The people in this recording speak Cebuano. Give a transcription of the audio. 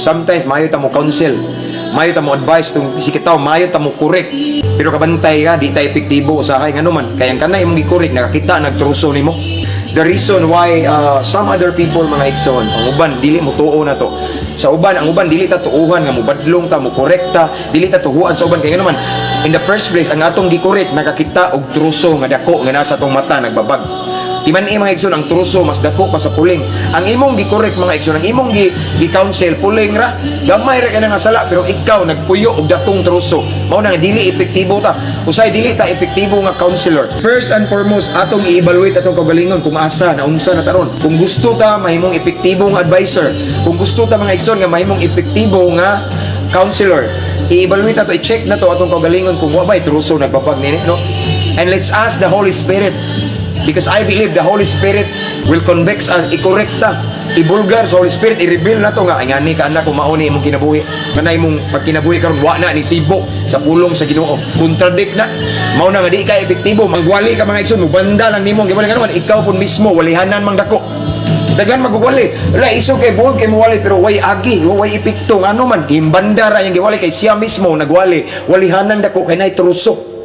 Sometimes maayo ta mo counsel, maayo ta mo advice tung si kitaw, maayo ta mo correct. Pero kabantay ka, di ta epektibo usahay, ngano man kay ang kanay imong gi-correct nakakita nagtruso nimo. The reason why some other people, mga igsoon, ang uban dili mo tuo na to. Sa uban, ang uban dili ta tuuhan nga mobadlong ta, mo korekta, dili ta tuhuan sa uban kay ngano man, in the first place, ang atong gi-correct nakakita og truso nga dako nga nasa atong mata nagbabag. Timan-i, mga igsoon, ang truso mas dako pa sa puling. Ang imong gi-correct, mga igsoon, ang imong gi-counsel puling ra, gamay ra ka nga sala, pero ikaw nagpuyo og dakong truso. Mao na nga dili epektibo ta. Usay dili ta epektibo nga counselor. First and foremost, atong i-evaluate atong kaugalingon kung asa na unsa na taron. Kung gusto ta mahimong epektibo nga advisor, kung gusto ta, mga igsoon, nga mahimong epektibo nga counselor, i-evaluate nato, i-check na to atong kaugalingon kung wa ba'y truso nagbabag nini, no? And let's ask the Holy Spirit, because I believe the Holy Spirit will convict us, i-correct ta. Ibulgar sa Holy Spirit, i-reveal na to nga, ay ngani ka anak, kung mauni imong kinabuhi. Kana imong pagkinabuhi karon wa na ni sibo sa pulong sa Ginoo. Contradict na. Mao na nga di ka epektibo, magwali ka, mga igsoon, mubanda lang nimo, giwali nga naman ikaw pun mismo walihanan mang dako. Daghan magwali. Wala isog kay buol kay muwali pero way agi, way epekto, ngano man gimbanda ra yang giwali kay siya mismo nagwali. Walihanan dako kay nay truso.